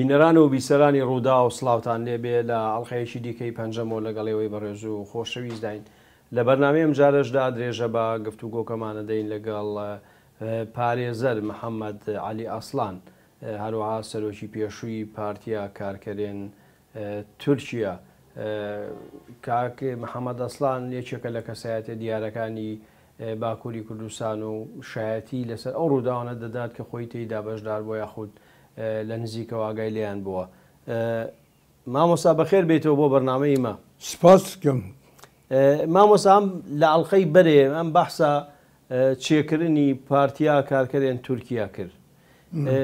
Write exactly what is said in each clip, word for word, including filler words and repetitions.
بینەران و بیسەرانی ڕووداو، سڵاوتان لێبێ. لە ئەڵقەیەکی دیکەی پەنجەمەوە لەگەڵ ئێوەی بەڕێز و خۆشەویستداین. لە بەرنامەی ئەمجارەشدا درێژە بە گفتوگۆکەمانە دەین لەگەڵ، ئە، پارێزەر محەممەد عەلی ئەسڵان، ئە، هەروەها سەرۆکی پێشووی پارتیا کارکەرێن، ئە، تورکیا. ئە، کاک محەممەد ئەسڵان یەکێکە لە کەسایەتە دیارەکانی، ئە، باکووری کوردستان و شایەتی لەسەر ئەو ڕووداوانە دەدات کە خۆی تێیدا بەشدار بووە یاخود، ئە، لە نزیکەوە ئاگای لێیان بووە. ئە، مامۆستا، بەخێر بێتەوە بۆ بەرنامەی مە. سپاس دکەم. ئە، مامۆستا، ئەم لە ئەڵقەی بەرێ ئەم بەحسە، ئە، چێکردنی پارتیا کارکەرێن تورکیا کرد. م. ئە،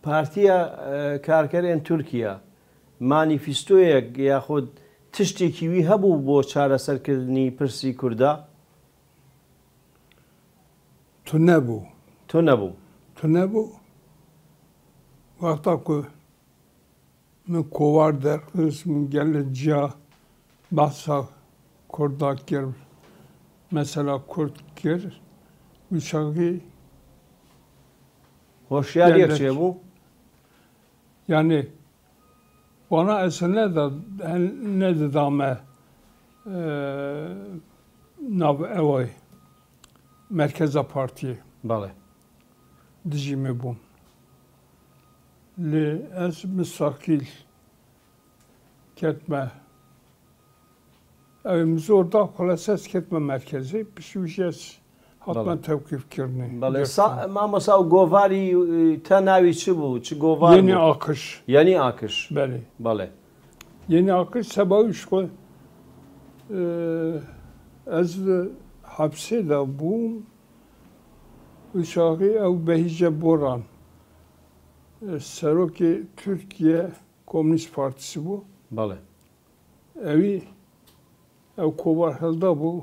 پارتیا، ئە، کارکەرێن تورکیا مانیفیستۆیەک یاخود تشتێکی وی هەبوو بۆ چارەسەرکردنی پرسی کووردا؟ Tune bû. Tune bû. Tune bû. Wexta ku min kovar derxist, min gelek ciya behsa Kurda kir, mesela Kurd kir, wisa jî Hoşyariyek gelek çêbû? Yani, wana ez neda-, nedidame, e, nav ew merkeza partiyê. Belê. Dijî me bûn. Lê ez mistaqîl ketme. Ew min zor da, xulase ez ketme merkezê. Piştî wî jî ez hatime Belê. Tewqîfkirinê. Belê. Girtin. Sa-, mamosa, ew govarî, e, te navî çi bû? Çi govar Yeni bû? Akış. Yeni Akış. Belê. Belê. Yeni Akış seba wî ji xwe, e, ez li hepsê de bûm. Û çaxî ew Behîce Boran, e, serokê Türkiye Komünist Partisi bû. Belê. Ewî, ew kovar hildabû,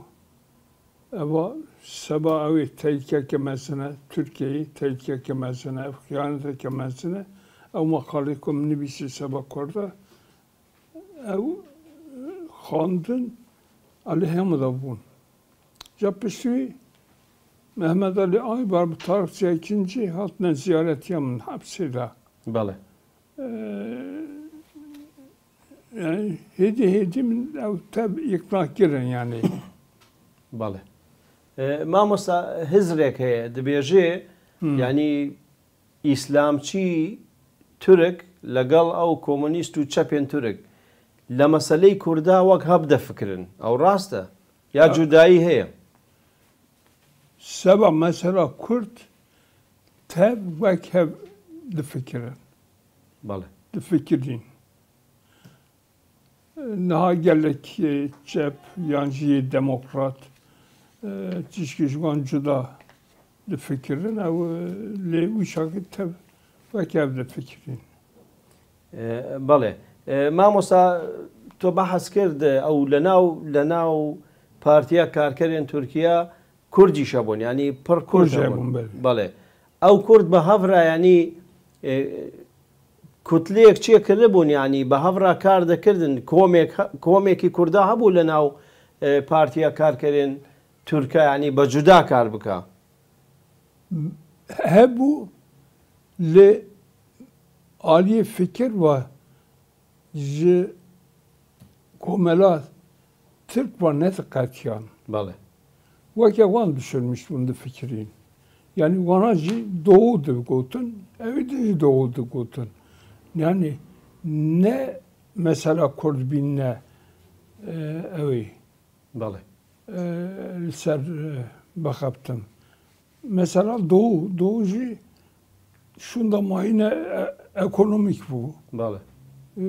eva seba ew ê tehlîkeke mezin e, Tirkiyeyê tehlîkeke mezin e, ev xiyaneteke mezin e. Ew maqalê ku min nivîsî seba Kurda, ew xandin, aleyhê min de bûn. Ca piştî wî Mehmet Ali Aybar bi Tarık Zeytincî hatine ziyaretiya min hepsê de. Belê. Ee, yani hêdî hêdî min ew tev îqna kirin yani. Belê. E, mamosta, hizrek heye, dibêje, Hmm. yani îslamçî Tirk legal ew komunîst û çepên Tirk le meseley Kurda wek hev difikirin. Ew rast e? Ya Ya. cudayî heye? Seba mesela Kurd tev wek hev difikirin. Belê. Difikirîn. Niha gelek, e, çep yan jî demokrat, e, tişkî ji wan cuda difikirin, ew, e, lê wî çaxî tev wek hev difikirîn. E, belê. E, mamosta, to behs kir de ew li nav, li nav Partiya Karkerên Tirkiye Kurd jî hebûn, yanî pir Kurd Kurd jî hebûn. Hebûn, belê. Belê. Ew Kurd bi hev re, yanî, e, kutleyek çêkiribûn, yanî bi hev re kar dikirdin. Komek, komekî Kurda hebû li nav, e, Partiya Karkerên Tirke, yanî bi cuda kar bike? Hebû, lê aliyê fikir ve ji komela Tirk ve nediqetiyan. Belê. Weke wan düşünmüş bûn, difikirîn. Yani wana jî doğu digotin, ew ê din jî doğu digotin. Yani ne mesela Kurd bîn ne, e, ew ê, Belê. e, li ser, e, bixebtin. Mesela Doğu, Doğu jî şunda mayîne, e, ekonomîk bû. Belê. E,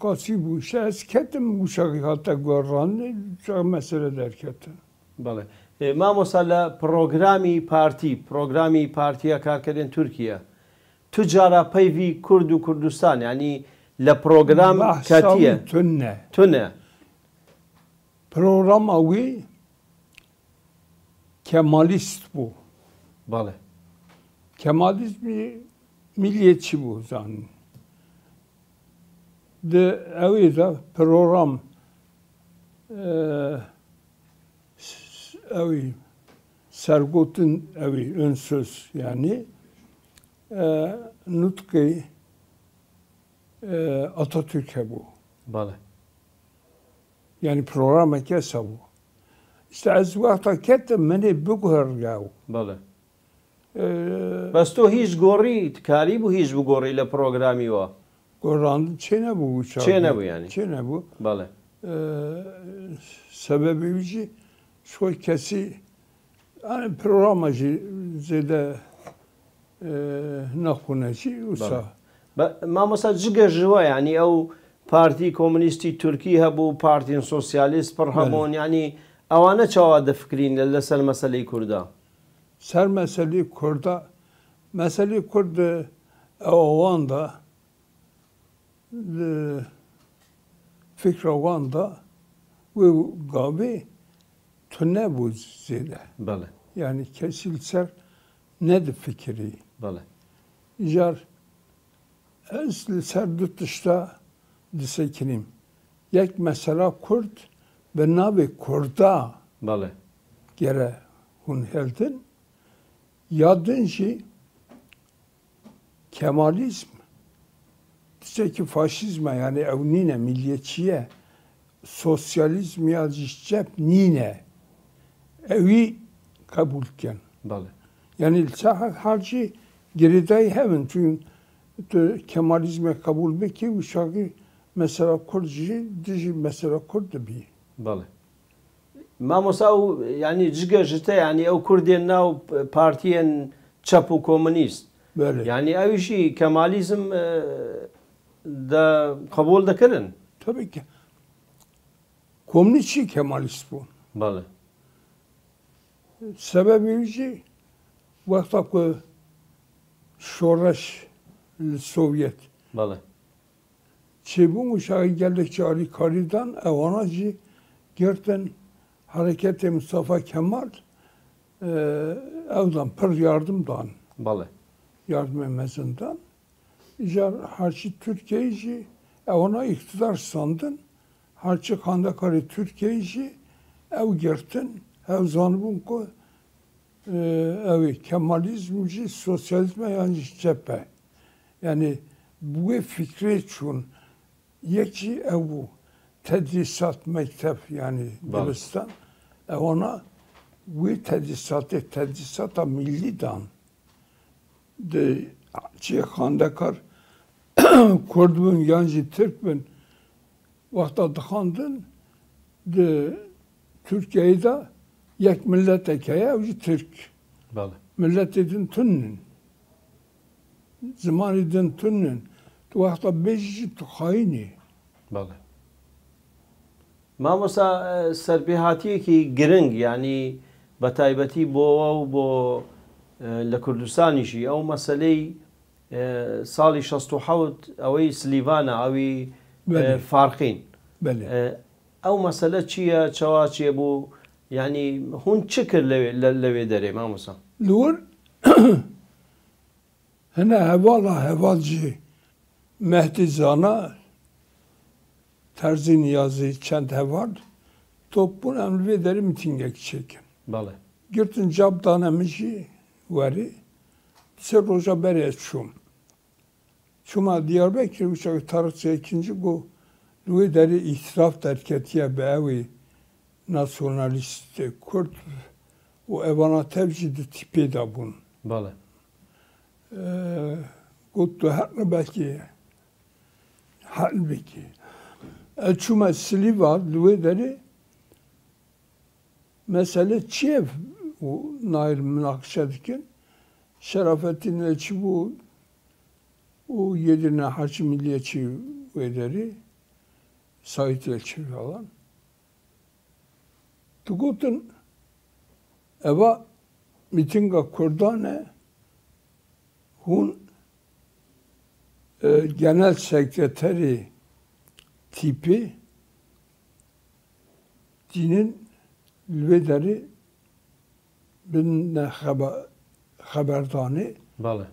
qasî bû. Îşte ez ketim wişakî hate guherandin, wişak mesele derketin. Belê. E, mamosta, li programî partî, programî Partiya Karkerên Tirkiye, tu cara peyvî Kurd û Kurdistan, yanî li program Behsa ketiye? Wî tune. Tune. Programa wî Kemalîst bû. Belê. Kemalîst bî, milliyetçî bû zanîn. Di ewê de program, e, s-, ewî sergotin, ewî ön söz yani, e, nutqê e, Atatürk hebû. Bale. Yani programeke wisa bû. İşte ez wexta ketim, min ê biguherî ew. Bale. E, Bes tu hîç gorî, karîbû hîç bigorî li programî wa? Gorandin çênebû wisa. Çênebû yani. Çênebû. Bale. E, Sebebê wî jî ji xwe kesî, yani programa jî zêde, e, naxwine jî wisa. Bale. Be-, mamosta, cige ji we, yani ew Partî Komûnîstî Tirkî hebû, partiyên sosyalîst pir Bale. Hebûn, yani ewane çawa difikirîn li, li ser meseleyê Kurda? Ser meseleyê Kurda, meseleyê Kurd, e, ew awan da, li fikra wan da wê gavê tune bû zêde. Bele. Yani kesî li ser nedifikirî. Bele. Îcar ez li ser du tişta disekinîm. Yek mesela Kurd bi navê Kurda Bele. Gere hûn heldin. Ya din jî Kemalîzm tiştekî faşîzm e, yani ew nîne, milliyetçî ye. Sosyalîzm ya jî çep nîne. Ewî qebûl dikin. Bale. Yani li ser her, her jî girêdayî hev in. Çünkü tu Kemalîzmê qebûl bikî, wisa mesela Kurd jî dijî mesela Kurd dibî. Bale. Mamosta, ew, yani cige ji te, yani ew Kurdên nav partiyên çep û komûnîst. Belê. Yani ew jî Kemalîzm, e, de qebûl dikirin? Tabii ki. Komûnîst jî Kemalîst bûn. Bale. Sebebê wî jî wexta ku şoreş li Sovyet Bale. Çêbûn û şahî gelek carî karî dan, ewana jî girtin Hereketê Mustafa Kemal, e, ew dan pir yardim dan. Bale. Yardimê mezin dan. Îcar herçî Tirkiyeyê jî ewana îktidar standin, herçî xandekarê Tirkiyeyê jî ew girtin, ew zanibûn ku, e, ew ê Kemalîzm jî sosyalîzm e yan jî çep e. Yani bi wê fikrê çûn. Yek jî ew bû. Tedrîsat, mekteb, yani Bale. Dibistan. Ewana wê tedrîsatê, tedrîsata millî dan. Di çi xandekar Kurd bin yan jî Tirk bin, wexta dixwandin, di Tirkiyeyê de yek miletek heye, ew jî Tirk. Bale. Miletê din tune ne. Zimanê din tune ne. Tu wexta bêjî jî tu xayîn î. Bale. Mamosta, e, serpêhatiyekî giring, yanî bi taybetî bo we û bo, e, li Kurdistanî jî, ew meseleyê, e, salî şeşt û hewt, ewî Silîvan e, ewî, e, Belê. Farqîn. Belê. E, ew mesele çi ye, çawa çêbû? Yanî hûn çi kir lewê, le-, lewê derê, mamosta? Li wir hine hevala heval jî Mehdî Zana, Terzî Niyazî, çend heval top bûn, em li vê derê mîtîngek çêkin. Bale. Girtin cab dane min jî werî. Sê roja berê ez çûm. Çûma Diyarbekirê, wisa Tarîk Zekincî got, li wê derê îtiraf derketiye bi ewê nasyonalîst kurd û evana tev jî di tîpê de bûn. Bale. Ee, got, tu heqî belkî hel bikî. Ez çûme Silîvan, li wê derê mesele çi ye û nayê münaqeşe dikin? Şerafettin Elçî bû û yê din e herçî milliyetçî wê derê, Saîd Elçî falan. Digotin, eva mîtînga kurdan e, hûn, e, genel sekreterê tîpê tînin li vê derê bin ne xeba-, xeberdanê. Bale.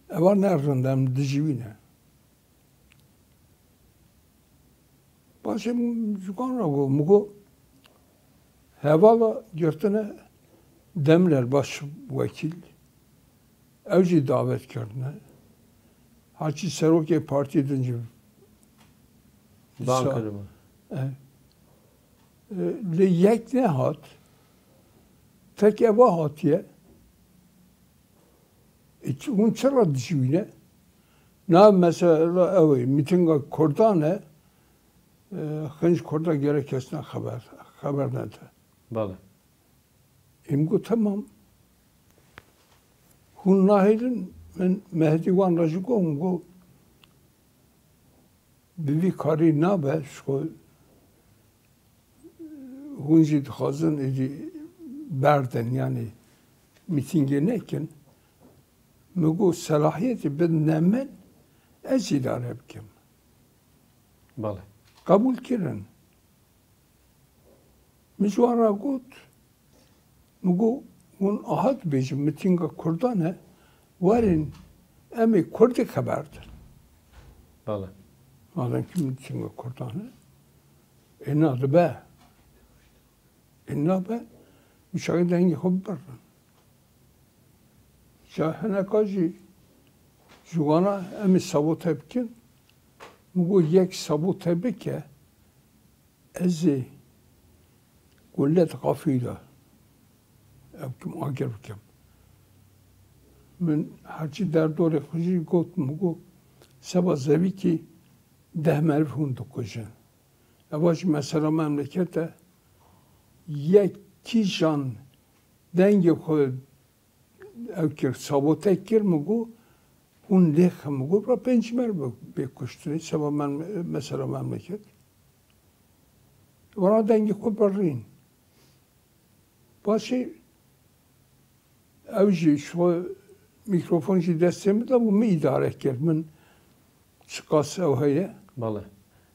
Eva ne rind e, em dijî wî ne. Paşê min ji wan re got, min got, hevala girtine Demirel Başwekîl, ew jî davet kirine. Herçî serokê partiyê din jî Ban kiribû. E, e, lê yek nehat. Tek eva hatiye. E, çi-, hûn çira dijî wî ne? Na mesela ew ê, mîtinga Kurdan e, e, xinc Kurda gerek kes ne xeber, xeber nede. Bale. Em got, "Temam." Hûn nahêlin, min Mehdî wan re jî got, min got, "Bi vî karî nabe, ji xwe hûn jî dixwazin êdî berdin, yanî mîtîngê nekin." Min got, "Selahiyetê bidine min, ez îdare bikim." Bale. Qebûl kirin. Min ji wan re got, min got, "Hûn aha dibêjin, mitînga Kurdan e, werin em ê Kurdê xeber din." Bale. Madem ki mitînga Kurdan e, ê na dibe. Ê nabe, wî çaxê dengê xwe bibirin. Ca hineka jî ji wana em ê sabote bikin. Min got, "Yek sabote bike, ez ê gule di qafî de ev kim agir bikim." Min herçî derdorê xwe jî got, min got, "Seba zevîkî deh meriv hûn dikujin." Eva jî mesela memleket e, yek kîjan dengê xwe ew kir, sabote kir, min got, "Hûn lêxin," min got, "Ra pênc meriv bê kuştinê, seba mem-, mesela memleket." Wana dengê xwe birîn. Paşê ew jî ji xwe mîkrofon jî destê min de bû, min îdare kir. Min çiqas ew heye. Bale.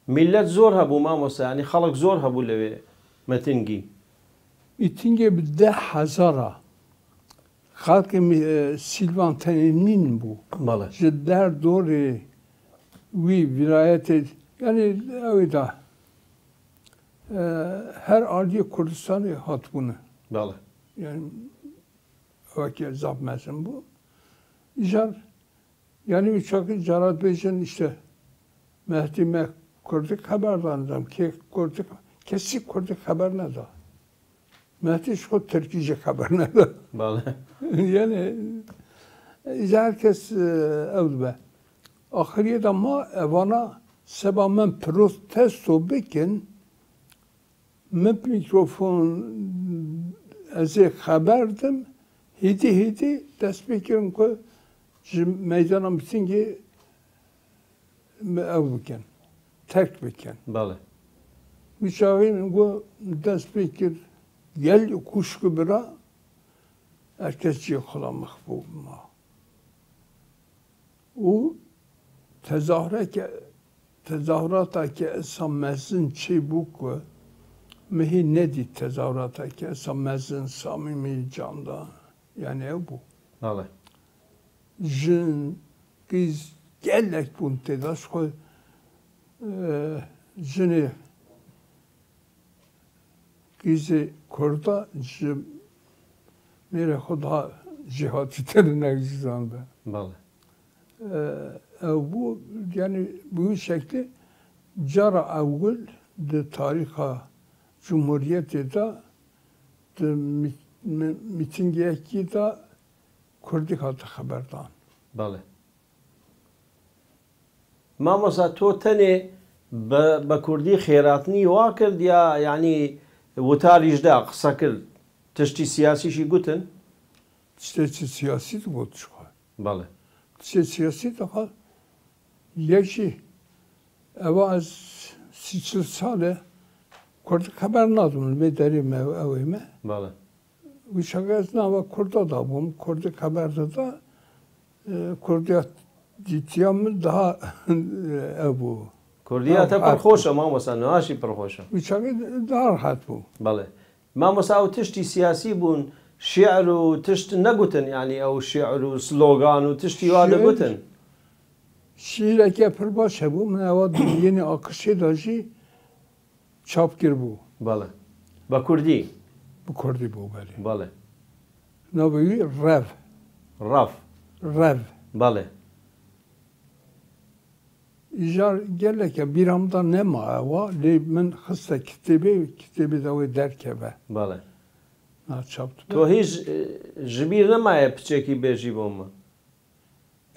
Millet zor hebû mamoste, yanî xelk zor hebû lewê metingî. Mîtingê bi deh hezar a. Xelkê mi-, e, Sîlvan tenê nîn bû. Bale. Ji derdorê wî vîlayetê, yanî ew ê da, e, her aliyê Kurdistanê hatibûne. Bale. Yanî wekî zaf mezin bû. Îcar, yanî wî çaxî cara dibêjin işte Mehdî me Kurdî xeber dan, dem kê Kurdî, kesî Kurdî xeber neda. Mehdî ji xwe Tirkî jî xeber neda. Bale. Yanî îcar her kes, e, ew dibe. Axiriyê de ma evana seba min protesto bikin, min mîkrofon ez ê xeber dim, hêdî hêdî dest pê kirin ku ji meydana mîtingê me ew bikin, terk bikin. Bale. Wî çaxê min got dest pê kir, gel xwişk û bira, her kes cihê xwe de mixbû ma. Û tezahureke, tezahurateke esa mezin çêbû ku min hê nedît tezahurateke esa mezin, samîmî, candan. Yanî ew bû. Bale. Jin, qîz gelek bûn tê de, ji xwe, e, jinê qîzê Kurda ji mêrê xwe daha jêhatîtir in, ne jî zande. Bale. E, ew bû, yanî bi wî şeklî cara ewil di tarîxa Cumhuriyetê de di mî-, mî-, mîtingekî de Kurdî hate xeberdan. Bale. Mamosta, to tenê bi, bi kurdî xêratnî wa kir ya, yanî witarî ji de qise kir, tiştî siyasî jî gutin? Tiştê çi siyasî digot ji xwe? Bale. Tiştê siyasî digot, yek jî, eva ez sî çil sal e kurdî xeber nadim, li vê derê me, ew ê me. Bale. Wî çaxê ez nava Kurda da bûm, Kurdî xeber dida, e, Kurdiya dîtiya min daha, e, ev bû. Kurdiya te pir xweş e, mamosta, niha jî pir xweş e. Wî çaxê daha rehet bû. Belê. Mamosta, ew tiştî siyasî bûn, şi'r û tişt negutin, yanî ew şi'r û slogan û tiştî wa Şi'r, negutin? Şiîreke pir baş hebû, min ewa di Yenî Akişê de jî çap kiribû. Belê. Bi kurdî? Bi kurdî bû, belê. Belê. Navê wî Rev. Rev. Rev. Belê. Îcar geleke bîra min de nema ewa, lê min xiste kitêbê, kitêbê de wê derkeve. Bale. Na çap dibe. To hîç, e, ji bîr nemaye piçekî bêjî bo min?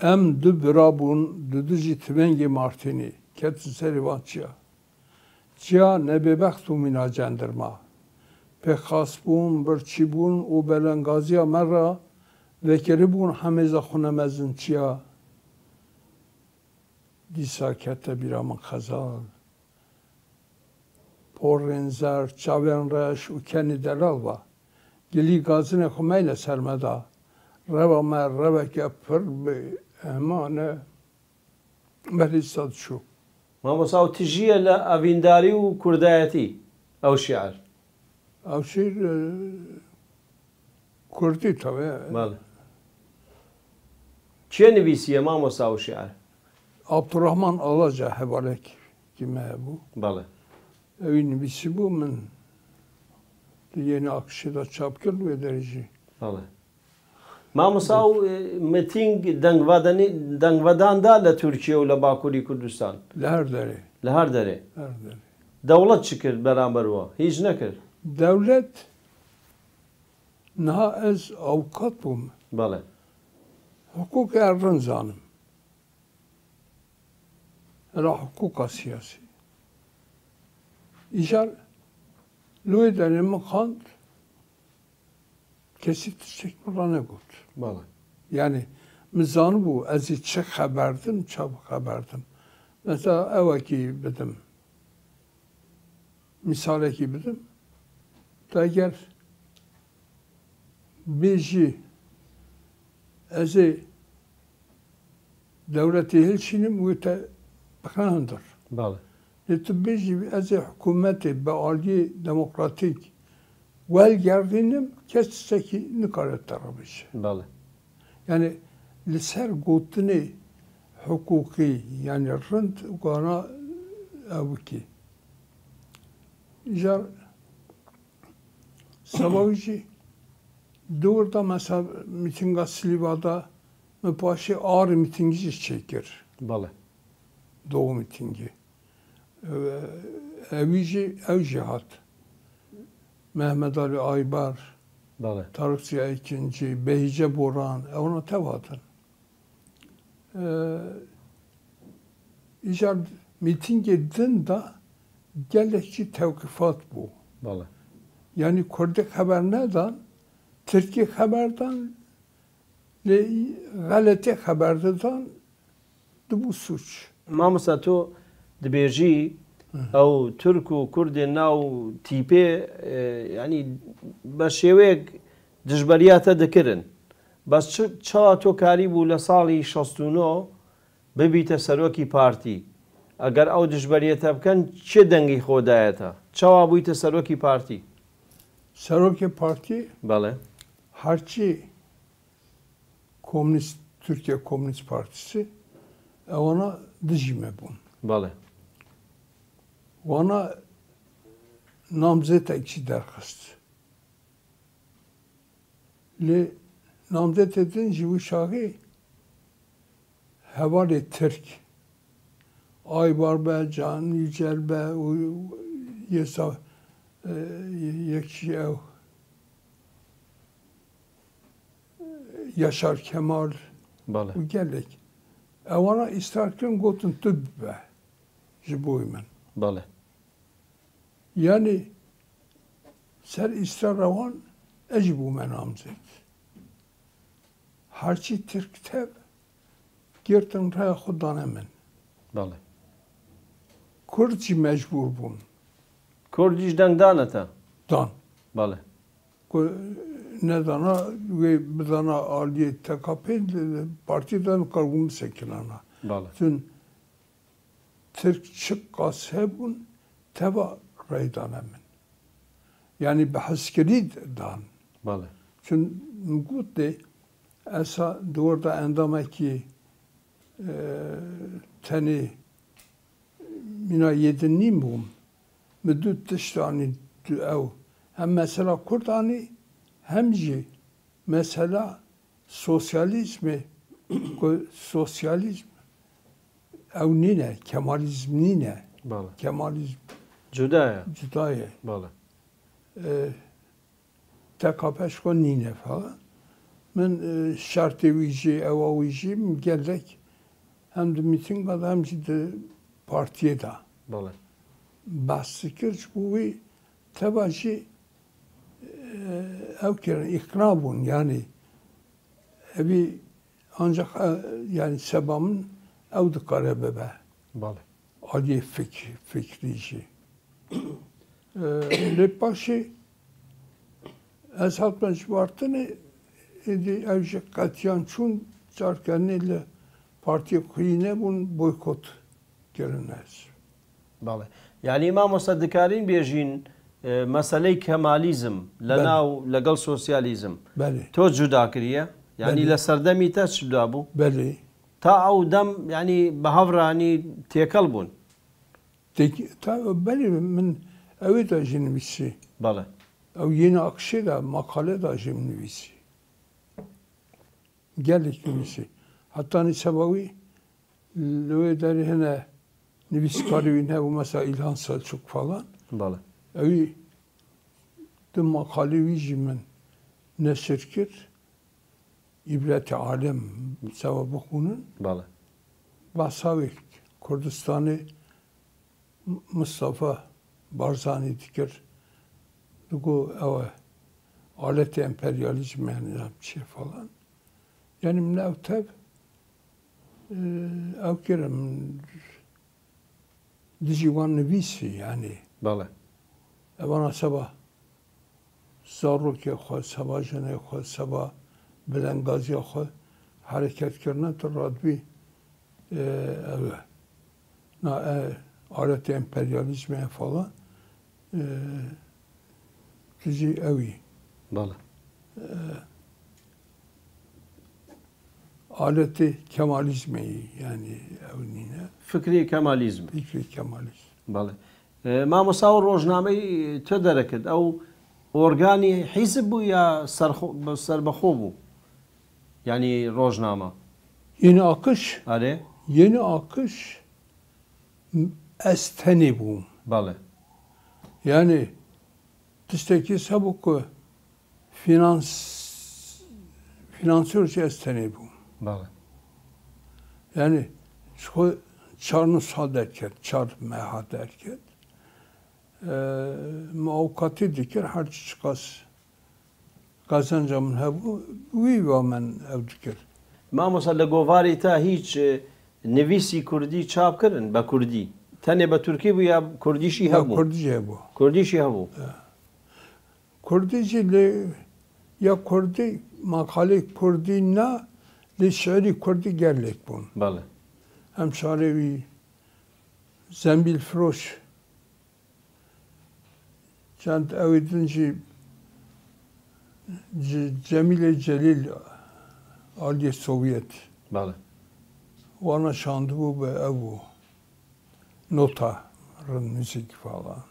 Em du bira bûn, dudu jî tivengê Martînî, ketin serê van çiya. Çiya nebêbext û mîna cendirma. Pêxas bûn, birçî bûn û belengaziya me re vekirî bûn hemêza xwe ne mezin çiya. Dîsa kete bîra min xezal. Porên zer, çavên reş û kenî delal va. Gilî gazinê xwe meyne ser me da. Reva me reveke pir bi emane. Belê sad çû. Mamosta, ew tijî ye li evîndarî û kurdayetî, ew şiir? Ew şiir, e, kurdî tabii. Bale. Kê nivîsiye mamosta ew şiir? Abdurrahman Alaca hevalekî me hebû. Bale. Ewî nivîsîbû, min di Yeni Akışê de çap kir wê derê jî. Bale. Mamosta, ew, e, mitîng dengvedanî-, dengvedan da li Tirkiye û li Bakurî Kurdistan? Li her derê. Li her derê? Her derê. Dewlet çi kir beramber wa? Hîç nekir. Dewlet, niha ez avukat bûm. Bale. Hukukê rind zanim. Hela hukuka siyasî. Îcar li wê derê min xwend, kesî tiştek min re negot. Bale. Yani min zanibû ez ê çi xeber dim, çawa xeber dim. Mesela ewekî bidim. Misalekî bidim. Tu eger bêjî, ez ê dewletê hilçînim, wê te bixine hundir. Bale. Lê tu bêjî, ez ê hikûmetê bi aliyê demokratîk welgerdînim, kes tiştekî nikare te re bêje. Bale. Yani li ser gotinê hiqûqî, yani rind û kana ew bikî. Îcar seba wî jî dor da, mesela mîtînga Silîva da min paşê arê mîtîngî jî çêkir. Bale. Doğu mîtîngî. Ewî jî, ew jî hat. Mehmet Ali Aybar, Bale. Tarık Ziya Ekinci, Behice Boran, ewna tev hatin. Ee, îcar mîtîngê din de gelek jî tewqîfat bû. Bale. Yanî Kurdî xeber nedan, Tirkî xeber dan, lê xeletê xeber didan, dibû sûc. Mamosta, tu dibêjî, Hı. ew Tirk û Kurdên nav tîpê, e, yanî be şêweyek dijberiya te dikirin. Bes çi, çawa tu karîbû li salî şast û neh bibîte serokî partî? Eger ew dijberiyê te bikin, çi dengî xwe daye te? Çawa bûyte serokî partî? Serokê partî? Bele. Herçî Komünîst, Türkiye Komünîst Partisi, ewana dijî me bûn. Bele. Wana namzetek jî derxist. Lê namzetê din jî wî çaxê hevalê Tirk, Aybar be, Can Yücel be û yesa, e, yek jî ew, Yaşar Kemal Bale. û gelek. Ewana îsrar kirin, gotin tu bibe ji bo min. Bale. Yanî ser îsrara wan ez jî bûme namzet. Herçî Tirk tev girtin raya xwe dane min. Bale. Kurd jî mecbûr bûn. Kurd jî deng dane te? Dan. Bale. Ku nedana wê bidana aliyê T K P, partî de nikarbûn bisekinana. Bale. Çün Tirk çiqas hebûn teva rey dane min. Yanî bi hezkirî dan. Bale. Çün min got dê, esa di wir de endamekî, e, tenê mîna yê din nîn bûm. Min du tişt anî du ew. Hem mesela Kurd anî, hem jî mesela sosyalîzmê, ku sosyalîzm Ew nîne, Kemalîzm nîne. Bale. Kemalîzm Cuda ye. Cuda ye. Bale. E, T K P ji xwe nîne falan. Min, e, şertê wî jî, ewa wî jî, min gelek hem di mîtinga de hem jî di partiyê de Bale. Behs dikir, ji bo wî teva jî, e, ew kirin, îqna bûn, yanî evî ancak, e, yanî seba min ew dikare bibe. Bale. Aliyê fik-, fikrî jî. E, lê paşê ez hatime ji Bartinê, êdî ew jî qetiyan çûn, carkernê li partiyê xwî nebûn, boykot kirin ez. Bale. Yanî mamoste dikarîn bêjîn, e, meseley Kemalîzm le Belê. Nav legel sosyalîzm Belê. To cuda kiriye? Yanî Belê. Le serdemî te cuda bû? Belê. Ta ew dem, yanî bi hev re, yanî têkel bûn? Tek-, ta-, belê min ewê de jî nivîsî. Bale. Ew Yeni Akışê de, makale de jî min nivîsî. Gelek nivîsî. Hetanî seba wî li wê derê hene nivîskarê wî hebû, mesela İlhan Selçuk falan. Bale. Ewî di makalê wî jî min neşir kir. Îbretê alem seba bixwînin. Bale. Behsa wê Kurdistanê Mustafa Barzanî dikir. Digo ew e aletê emperyalîzmê, yanî çi falan. Yanî min ew tev, e, ew kirim. Dijî wan nivîsî, yanî. Bale. Evana seba zarokê xwe, seba jinê xwe, seba bilengaziya xwe hereket kirine, tu radibî, e, ev e. Na, e, aletê emperyalîzmê falan, e, tu jî ew î. Bale. E, Aletê Kemalîzmê yî, yanî ew nîne. Fikrê Kemalîzm. Fikrê Kemalîzm. Bale. E, mamosta, ew rojnameyî tu derekit, ew organî hîzib bû ya serxo-, serbexwe bû? Yanî rojname? Yeni Akış. Erê. Yeni Akış, ez tenê bûm. Bale. Yanî tiştekî hebû ku finans-, finansör jî ez tenê bûm. Bale. Yanî ji xwe çar nûsa derket, çar meha derket. E, min avukatî dikir, her çi çiqas qezenca min hebû, wî va min ew dikir. Mamosta, li govarê te hîç, e, nivîsî kurdî çap kirin be kurdî? Tenê be tirkî bû ya kurdî jî hebû? Ya kurdî jî hebû. Kurdî jî hebû. Ya. Kurdî jî lê, ya kurdî, maqalê kurdî na, lê şiirî kurdî gelek bûn. Bale. Em şarê wî Zembîlfiroş, çend ewê din jî Ce-, Cemîlê Celîl aliyê Sovyet. Bale. Wana şandibû be ev bû. Nota, rind, muzîk falan.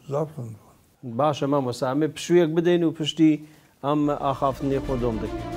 Zaf rind bûn. Baş e mamosta, em ê pişûyek bideynin û piştî em axaftinê xwe dom dikin.